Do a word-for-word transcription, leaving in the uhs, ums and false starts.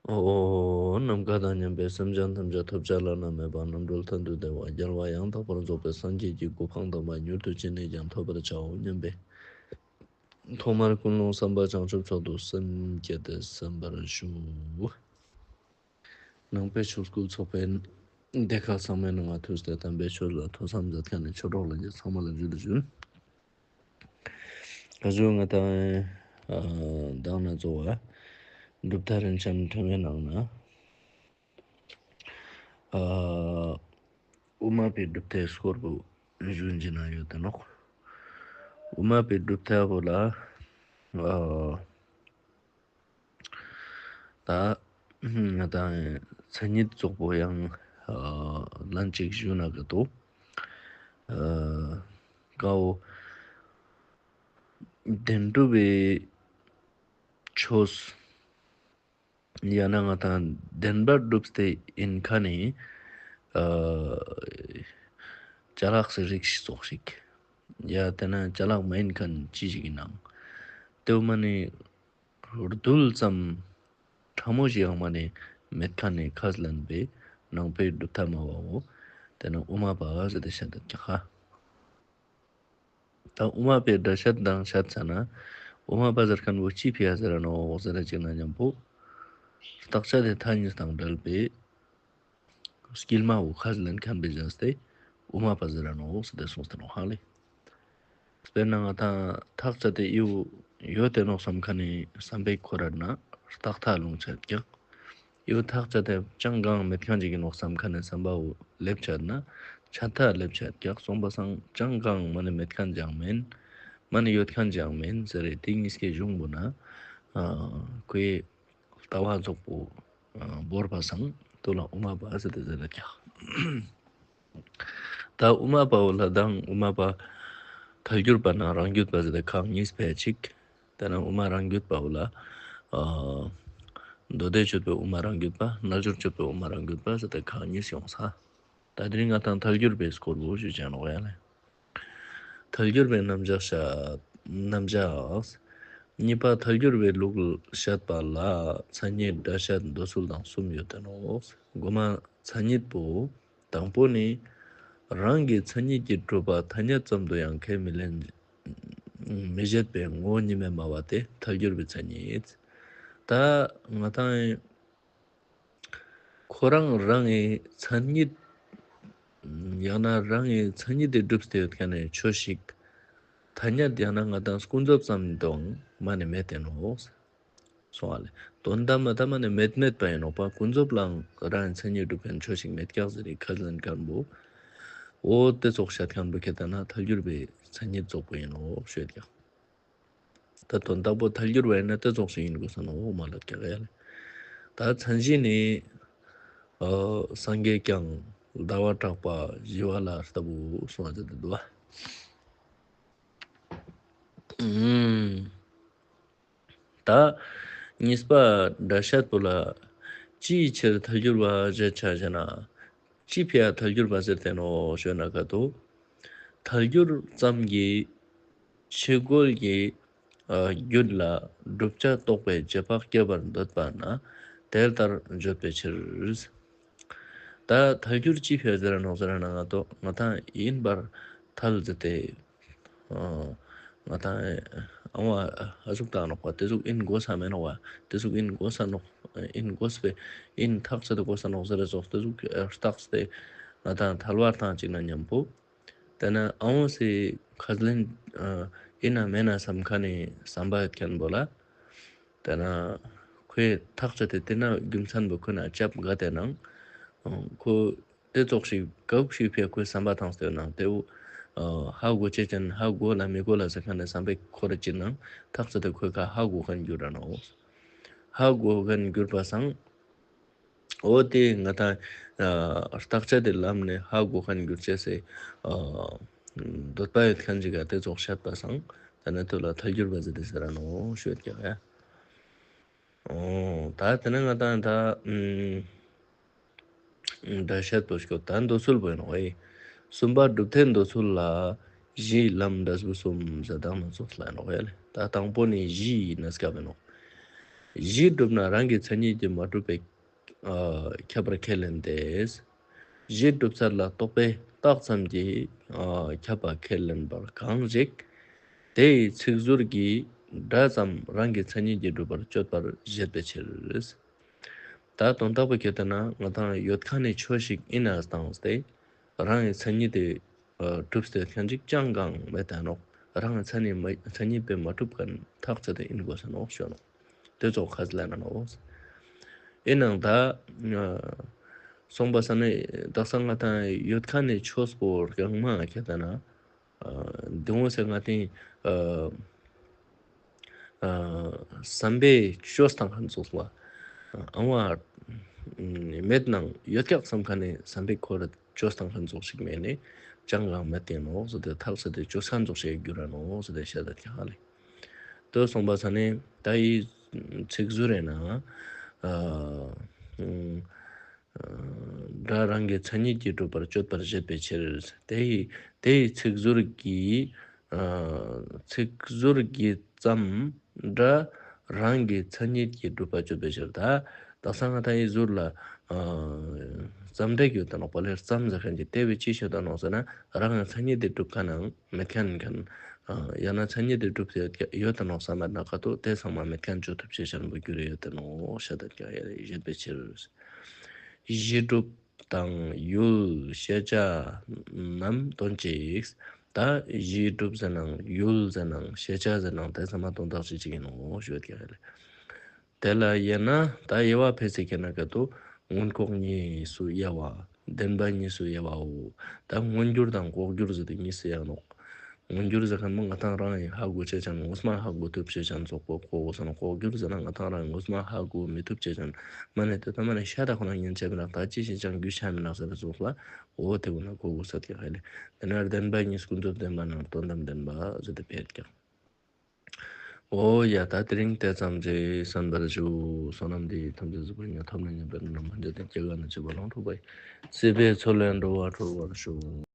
འོ། ནམ་མཁའ་དང་མཉམ་པའི་སེམས་ཅན་ཐམས་ཅད་ཐོབ་བྱ་བླ་ན་མེད་པ་རྣམ་གྲོལ་མཐར་ཐུག་བདེ་བ་རྒྱལ་བ་ཡང་དག་པར་རྫོགས་པའི་སངས་རྒྱས་ཀྱི་གོ་འཕང་དམ་པ་མྱུར་དུ་ཅི་ནས་ཀྱང་ཐོབ་པར་བྱའོ་སྙམ་པའི་ཐོག་མར་ཀུན་སློང་བསམ་པ་བྱང་ཆུབ་མཆོག་ཏུ་སེམས་བསྐྱེད་དེ་གསན་པར་ཞུ། ནང་པའི་ཆོས་སྐུལ་ཚོགས་པའི་སྡེ་ཁག་ཚང་མའི་ནང་ང་ཐུགས་ཏེ་དམ་པའི་ཆོས་ལ་ཐོས་བསམ་མཛད་མཁན་ནི་ཆོས་གྲོགས་ལྷན་རྒྱས་ཚང་མ་ལ་འཇུ་ལེ་ཞུ། ད་གཟོད་ང་དང་ཨ་མདང་ནས་གཙོ་བོ་གྲུབ་མཐའ་རིན་ཆེན་ཕྲེང་བའི་ནང་ན་ཨ་དབུ་མ་པའི་གྲུབ་མཐའི་སྐོར་པོ་ཞུ་ཡིན་ན་ཡོད་དེ་ནོག། དབུ་མ་པའི་གྲུབ་མཐའ་བོ་ལ་ཨ་ད་ང་དང་མཚན་ཉིད་རྫོགས་པོ་ཡང་ཨ་ལན་གཅིག་ཞུ་ན་ག་ཏོ། ཨ་ཀའོ་བདེན་གྲུབ་པའི་ཆོས། ཡང་ན་ང་དང་བདེན་པར་གྲུབ་སྟེ་ཡིན་མཁན་ནི་ཨ་ཅ་ལག་སི་རིགས་ཤིག་ཙོགས་ཤིག། ཡ་དེ་ན་ཅ་ལག་མ་ཡིན་མཁན་ཅི་ཞིག་ཡིན་ནའང་། དེ་བོ་མ་ནི་རྡུལ་ཙམ་ཕྲ་མོ་ཞིག་ཡང་མ་ནི་མེད་མཁན་ནི་ཁས་ལེན་པའི་ནང་པའི་གྲུབ་མཐའ་སྨྲ་བའོ། དེ་ན་དབུ་མ་པ་ཟེར་ཏེ་བཤད་དེ་ཀྱག་ཧ། ད་དབུ་མ་པའི་སྒྲ་བཤད་དང་བཤད་ཚ་ན། དབུ་མ་པ་ཟེར་མཁན་བོ་ཅི་ཕི་ཡ་ཟེར་ར་ནོག་ཟེར་ར་ཅིག་ན་མཉམ་པོ། བརྟག་དཔྱད་དེ་ཐ་སྙད་དང་བྲལ་བའི་སྐྱེལ་མ་བོ་ཁས་ལེན་མཁན་པའི་ཟེར་ཏེ་དབུ་མ་པ་ཟེར་ར་ནོག་ཟེར་ཏེ་གསུངས་ཏེ་ནོག་ཧ་ལེ། དཔེར་ན་ང་དང་ཐག་བཅད་དེ་ཡོད་ཡོད་དེ་ནོག་བསམ་མཁན་ནི་བསམ་པའི་ཁོ་ར་ན་རྟག་ཐག་ལུང་ཆད་ཀྱག། ཡོད་ཐག་བཅད་དེ་ཅང་གང་མེད་མཁན་ཅིག་ཡིན་ནོག་བསམ་མཁན་ནི་བསམ་པ་བོ་ལེབ་ཆད་ན། ཆད་ཐག་ལེབ་ཆད་ཀྱག་སོང་པ་སང་ཅང་གང་མ་ནི་མེད་མཁན་ཅང་མིན། མ་ནི་ཡོད་མཁན་ཅང་མིན་ཟེར་རེ་དེ་གཉིས་ཀའི་གཞུང་བོ་ན་ཨ་ཁོའི་ལྟ་བ་རྫོགས་པོ་ཨ་བོར་པ་སང་དུ་ལ་དབུ་མ་པ་ཟེར་ཏེ་ཟེར་ར་ཀྱག། ད་དབུ་མ་པ་བོ་ལ་དང་དབུ་མ་པ་ཐལ་འགྱུར་པ་ན་རང་རྒྱུད་པ་ཟེར་ཏེ་ཁག་གཉིས་ཕེ་ཅིག། དེ་ན་དབུ་མ་རང་རྒྱུད་པ་བོ་ལ་ཨ་མདོ་སྡེ་སྤྱོད་པའི་དབུ་མ་རང་རྒྱུད་པ། རྣལ་འབྱོར་སྤྱོད་པའི་དབུ་མ་རང་རྒྱུད་པ་ཟེར་ཏེ་ཁག་གཉིས་ཡོང་ས། ད་དེ་རིང་ང་དང་ཐལ་འགྱུར་པའི་སྐོར་བོ་ཞུ་ཅེས་ནོག་ཡ་ལེ། ཐལ་འགྱུར་པའི་རྣམ་གཞག་བཤད། རྣམ་གཞག། གཉིས་པ་ཐལ་འགྱུར་པའི་ལུགས་བཤད་པ་ལ་མཚན་ཉིད་སྒྲ་བཤད་འདོད་ཚུལ་དང་གསུམ་ཡོད་དེ་ནོག། མགོ་མ་མཚན་ཉིད་པོ། དང་པོ་ནི། རང་གི་མཚན་ཉིད་ཀྱིས་གྲུབ་པ་ཐ་སྙད་ཙམ་དུ་ཡང་ཁས་མི་ལེན། མི་བཞེད་པའི་ངོ་བོ་གཉིས་མེད་སྨྲ་བ་དེ་ཐལ་འགྱུར་པའི་མཚན་ཉིད། ད་ང་དང་ཁོ་རང་རང་གི་མཚན་ཉིད། ཡང་ན་རང་གི་མཚན་ཉིད་དེ་གྲུབ་སྟེ་ཡོད་མཁན་ནི་ཆོས་ཤིག། ཐ་སྙད་ཡང་ན་ང་དང་ཀུན་རྫོབ་ཙམ་དུའང་མ་ནི་མེད་དེ་ནོག། སོང་བ་ལེ། དོན་དམ་མ་ད་མ་ནི་མེད་མེད་པ་ཡིན་ནོག་པ། ཀུན་རྫོབ་ལའང་རང་མཚན་ཉིད་གྲུབ་མཁན་ཆོས་ཤིག་མེད་ཀྱག་ཟེར་རེ་ཁས་ལེན་མཁན་བོ། འོ་དེ་ཙོགས་བཤད་མཁན་བོ་ཁྱེད་ལྟ་ན་ཐལ་འགྱུར་པའི་མཚན་ཉིད་རྫོགས་པོ་ཡིན་ནོག་ཞུ་ཡོད་ཀྱག། ད་དོན་དག་པོ་ཐལ་འགྱུར་བ་ཡིན་ན་དེ་ཙོགས་ཤིག་ཡིན་དགོས་ས་ནོག་མ་ལབ་ཀྱག་ཡ་ལེ། ད་མཚན་གཞི་ནི། ཨ་སངས་རྒྱས་བསྐྱངས། ཟླ་བ་གྲགས་པ་ཞི་བ་ལྷ་ལྟ་བུ་གསུངས་ཏེ་འདུག་པ། ཨུམ། ད་གཉིས་པ་སྒྲ་བཤད་པོ་ལ་ཅིའི་ཕྱིར་ཐལ་འགྱུར་བ་ཞེས་བྱ་ཞེ་ན། ཅི་ཕི་ཡ་ཐལ་འགྱུར་བ་ཟེར་ཏེ་ནོག་ཞུ་ན་ག་ཏོ། ཐལ་འགྱུར་ཙམ་གྱིས་ཕྱི་རྒོལ་གྱི་ཨ་རྒྱུད་ལ་བསྒྲུབ་བྱ་རྟོགས་པའི་རྗེས་དཔག་སྐྱེ་བར་འདོད་པ་ན་དེ་ལྟར་བརྗོད་པའི་ཕྱིར། ད་ཐལ་འགྱུར་ཅི་ཕི་ཡ་ཟེར་ར་ནོག་ཟེར་ན་ང་ཏོ་ང་དང་ཡིན་པར་ཐལ་ཟེར་ཏེ། ཨ་ང་དང་ཨ་བ་ཨ་ཟུག་བཏང་ནོག་པ། དེ་ཟུག་ཡིན་དགོས་ས་མེད་ནོག་པ། དེ་ཟུག་ཡིན་དགོས་ས་ནོག། ཡིན་དགོས་པས། ཡིན་ཐག་ཆོད་དེ་དགོས་ས་ནོག་ཟེར་ར་ཙོགས་དེ་ཟུག་ཨ་བརྟགས་ཏེ་ང་དང་ཐལ་བ་བཏང་ཅིག་ན་མཉམ་པོ། དེ་ན་ཨ་བོ་སི་ཁས་ལེན་ཨ་ཡིན་ན་མེད་ན་བསམ་མཁན་ནི་བསམ་པ་ཡོད་མཁན་བོ་ལ། དེ་ན་ཁོའི་ཐག་ཆོད་དེ་དེ་ན་རྒྱུ་མཚན་བོ་ཁོ་ན་ཅབ་ག་དེ་ནང་ཁོ་དེ་ཙོགས་ཤིག་ག་ཟུག་ཤིག་ཕི་ཡ་ཁོའི་བསམ་པ་ཐང་སྟེ་ནང་དེ་བོ་ཨ་ཧ་གོ་ཅེས་ཅན་ཧ་གོ་ལ་མི་གོ་ལ་ཟེར་མཁན་ནི་བསམ་པའི་ཁོ་ར་ཅི་ནང་ཐག་ཆོད་དེ་ཁོའི་ཁ་ཧ་གོ་མཁན་འགྱུར་ར་ནོག། ཧ་གོ་མཁན་འགྱུར་པ་སང་། འོ་དེ་ང་དང་ཨ་བརྟག་དཔྱད་དེ་ལམ་ནས་ཧ་གོ་མཁན་འགྱུར་ཅེས་སི་ཨ་འདོད་པ་ཡོད་མཁན་ཅིག་ག་དེ་ཙོགས་བཤད་པ་སང་། དེ་ནས་དེ་ལ་ཐལ་འགྱུར་བ་ཟེར་ཏེ་ཟེར་ར་ནོག་ཞུ་ཡོད་ཀྱག་ཡ། འོ་ད་དེ་ནས་ང་དང་ད་ཨུམ་སྒྲ་བཤད་པོ་ཞིག་ད་འདོད་ཚུལ་བོ་ཡིན་ནོག་ཨེ། གསུམ་པ་གྲུབ་མཐའི་འདོད་ཚུལ་ལ་གཞི་ལམ་འབྲས་བུ་གསུམ་ཟེར་དང་ནང་ཙོགས་ལ་ཡིན་ནོག་ཨེ་ལེ། ད་དང་པོ་ནི་གཞི་ཡིན་ན་སྐབས་ཡིན་ནོག། གཞི་གྲུབ་ན་རང་གི་མཚན་ཉིད་ཀྱིས་མ་གྲུབ་པའི་ཨ་ཁྱབ་པར་ཁས་ལེན་ཏེ། གཞི་གྲུབ་ཚར་ལ་རྟོག་པས་རྟགས་ཙམ་གྱིས་ཨ་ཁྱབ་པ་ཁས་ལེན་པ་གང་ཞིག་དེ་ཡི་ཚིག་ཟུར་གྱི་སྒྲ་ཙམ་རང་གི་མཚན་ཉིད་ཀྱིས་གྲུབ་པར་བརྗོད་པར་བཞེད་པའི་ཕྱིར། ད་དོན་དག་པོ་ཁྱེར་ཏེ་ན་ང་དང་ཡོད་མཁན་ནི་ཆོས་ཤིག་ཨིན་ན་སྟངས་ཏེ་རང་གི་མཚན་ཉིད་དེ་ཨ་གྲུབ་སྟེ་ཡོད་མཁན་ཅིག་ཅང་གང་མེད་ད་ནོག། རང་གི་མཚན་ཉིད་མ་མཚན་ཉིད་པས་མ་གྲུབ་མཁན་ཐག་ཆོད་དེ་ཨིན་དགོས་ས་ནོག་ཞུ་ནོག། དེ་ཙོགས་ཁས་ལེན་ན་ནོག། ཨིན་ནའང་ད་ཨ་སོང་པ་ས་ནི་དག་ས་ང་དང་ཡོད་མཁན་ནི་ཆོས་པོ་རྐྱང་མ་ཁྱེར་ཏེ་ན་ཨ་དེ་འོ་ཟེར་ང་དང་ཨ་ཨ་བསམ་པས་བཅོས་བཏང་མཁན་ཙོགས་ལ་ཨ་བ་མེད་ནའང་ཡོད་ཀྱག་བསམ་མཁན་ནི་བསམ་པས་ཁོ་ར་བཅོས་བཏང་མཁན་ཙོགས་ཤིག་མེད་ནི་ཅང་གང་མེད་དེ་ནོག་ཟེར་ཏེ་ཐག་ཆོད་དེ་བཅོས་མཁན་ཙོགས་ཤིག་གྱུར་ར་ནོག་ཟེར་ཏེ་བཤད་དེ་ཀྱག་ལེ། དེ་སོང་པ་ས་ནི་ད་ཡི་ཚིག་ཟུར་རེ་ན་ཨ་སྒྲ་རང་གི་མཚན་ཉིད་ཀྱིས་གྲུབ་པར་བརྗོད་པར་བཞེད་པའི་ཕྱིར། དེ་ཡི་དེ་ཡི་ཚིག་ཟུར་གྱི་ཨ་ཚིག་ཟུར་གྱི་ཙམ་སྒྲ་རང་གི་མཚན་ཉིད་ཀྱིས་གྲུབ་པར་བརྗོད་པའི་ཕྱིར། ད་དག་ས་ང་དང་ཡི་ཟུར་ལ་ཨ་ཙམ་འདྲེ་ཡོད་དེ་ནོག་པ་ལེ། ཙམ་ཟེར་མཁན་གྱི་དེ་བས་ཅི་ཤེས་དེ་ནོག་ཟེར་ན་རང་གི་མཚན་ཉིད་དེ་གྲུབ་མཁན་ནང་མེད་མཁན་ཡིན་མཁན། ཨ་ཡང་ན་མཚན་ཉིད་དེ་གྲུབ་སྟེ་ཡོད་དེ་ནོག་བསམ་པ་ན་ཀ་ཏོ་དེ་ཚང་མ་མེད་མཁན་བཅོ་ཐུབ་ཅེས་བྱ་བོ་གྱུར་ཡོད་དེ་ནོག་ཤ་དེ་ཀྱང་ཡ་ལེ་བཞེད་པའི་ཕྱིར། གཞི་གྲུབ་དང་ཡུལ་ཤེས་བྱ་རྣམས་དོན་གཅིག། ད་གཞི་གྲུབ་ཟེར་ནའང་ཡུལ་ཟེར་ནའང་ཤེས་བྱ་ཟེར་ནའང་དེ་ཚང་མ་དོན་དག་གཅིག་ཅིག་ཡིན་ནོག་ཞུ་ཡོད་ཀྱག་ལེ། དེ་ལ་དབྱེ་ན་ད་དབྱེ་བ་ཕལ་ཆེར་ཁྱེར་ན་ཀ་ཏོ་མངོན་ལྐོག་གཉིས་སུ་དབྱེ་བ། བདེན་པ་གཉིས་སུ་དབྱེ་བའོ། ད་མངོན་གྱུར་དང་ལྐོག་གྱུར་ཟེར་ཏེ་གཉིས་སུ་དབྱེ་ནོག། མངོན་གྱུར་ཟེར་མཁན་པོ་ང་དང་རང་ཡིན་ཧ་གོ་ཅེས་ཅན་ངོ་མ་ཧ་གོ་ཐུབ་ཅེས་ཅན་ཙོགས་པོ་གོ་དགོས་ས་ནོག། ལྐོག་གྱུར་ཟེར་ན་ང་དང་རང་ངོ་མ་ཧ་གོ་མི་ཐུབ་ཅེས་ཅན། མ་ནེ་དེ་ད་མ་ནེ་ཤ་ད་ཁོ་ན་ཉན་ཆ་མི་རག། ད་ཅི་ཞིག་ཅང་རྒྱུས་ཆ་མི་རག་ཟེར་ཙོགས་ལ་འོ་དེ་བོ་ན་གོ་དགོས་ས་ཀྱག་ལེ། དེ་ན་བདེན་པ་གཉིས་ཀུན་རྫོབ་བདེན་པ་ནང་དོན་དམ་བདེན་པ་ཟེར་ཏེ་ཕེད་ཀྱག། འོ་ཡ་ད་དེ་རིང་དེ་ཙམ་གྱིས་གསན་པར་ཞུ། བསོད་ནམས་འདི་ཡིས་ཐམས་ཅད་གཟིགས་པ་ཉིད། ཐོབ་ནས་ཉེས་པའི་དགྲ་རྣམས་ཕམ་བྱས་ཏེ། སྐྱེ་རྒ་ན་འཆིའི་རྦ་ཀློང་འཁྲུགས་པ་ཡི། སྲིད་པའི་མཚོ་ལས་འགྲོ་བ་སྒྲོལ་བར་ཤོག།